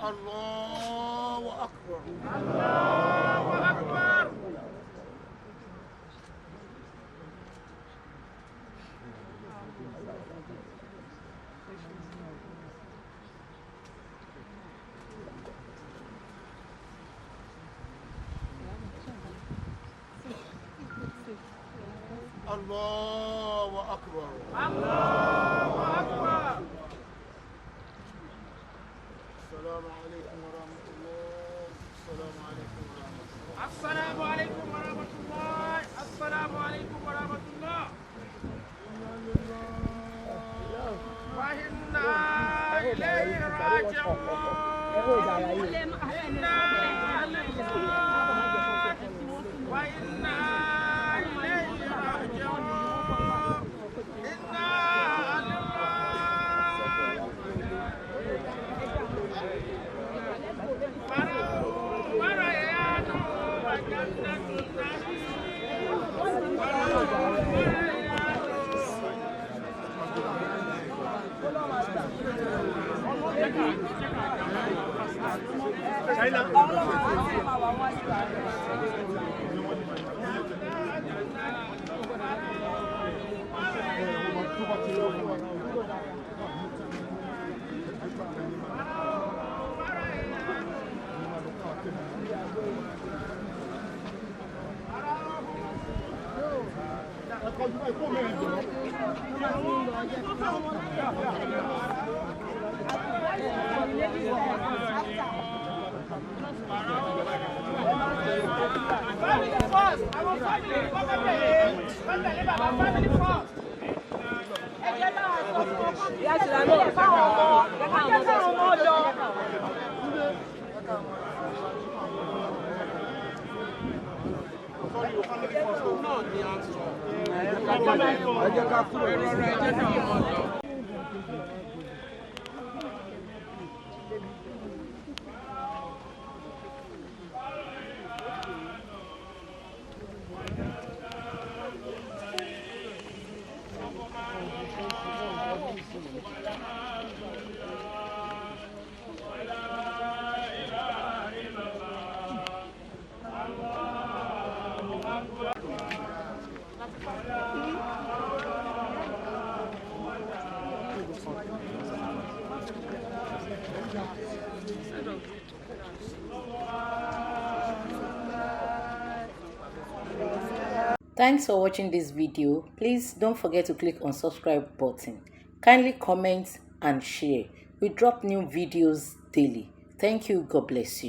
Allahu Akbar. Allahu Akbar. Allahu Akbar. Allahu Akbar. Assalamu alaikum wa rahmatullah. Assalamu alaikum wa rahmatullah. Assalamu alaikum wa rahmatullah. Assalamu alaikum wa rahmatullah. Wa inna ilayhi raji'un. Inna lillahi wa inna ilayhi raji'un. Inna Thanks for watching this video. Please don't forget to click on subscribe button. Kindly comment and share. We drop new videos daily. Thank you. God bless you.